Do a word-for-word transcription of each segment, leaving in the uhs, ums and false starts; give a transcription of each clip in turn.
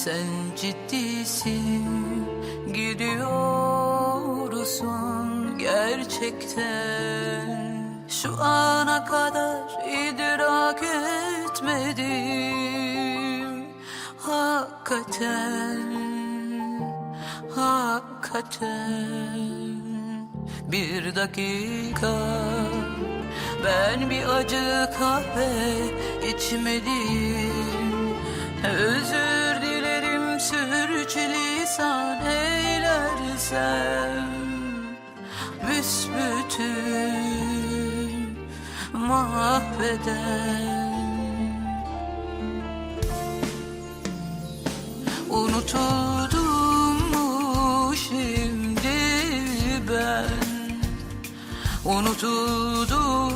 Sen ciddisin, gidiyorsun gerçekten. Şu ana kadar idrak etmedim. Hakikaten, hakikaten. Bir dakika, ben bir acı kahve içmedim. Özür dilerim sürçülisan eylersem, büsbütün mahveden. Unutuldum mu şimdi ben? Unutuldum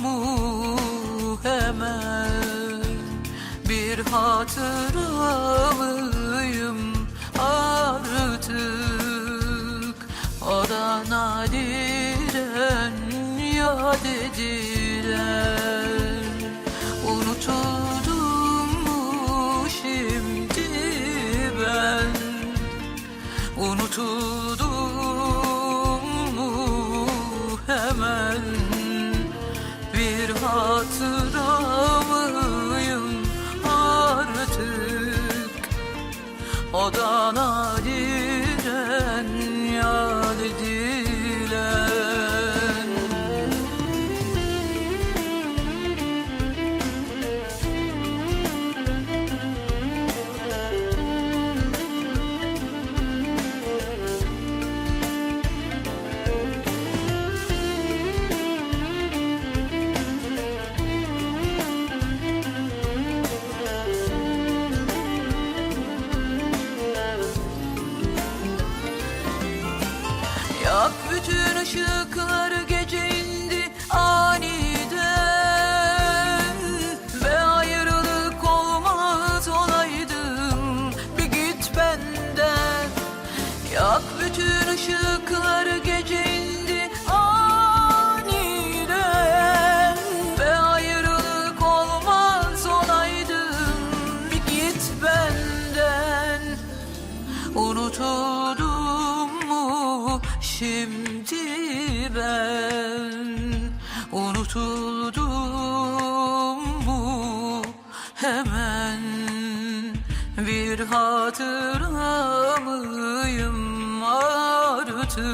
mu hemen? Bir hatıra mıyım artık? O da nadiren yad edilen. Unutuldum mu şimdi ben? Unutuldum mu hemen? Bir hatıra mıyım artık? O da nadiren yad edilen. Yak bütün ışıkları, gece indi aniden. Be, ayrılık olmaz olaydım, bir git benden. Yak bütün ışıkları, gece indi aniden. Be, ayrılık olmaz olaydım, bir git benden. Unutuldum mu şimdi ben? Unutuldum mu hemen? Bir hatıra mıyım artık?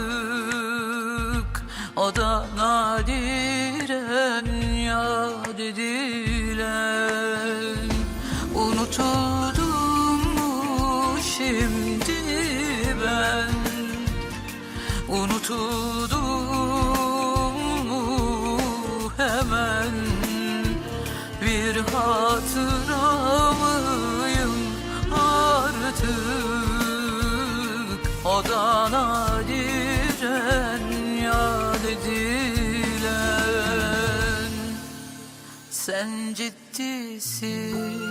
O da nadiren yad edilen. Unutuldum mu şimdi ben? Unutuldum mu hemen? Bir hatıra mıyım artık? O da nadiren yad edilen. Sen ciddisin,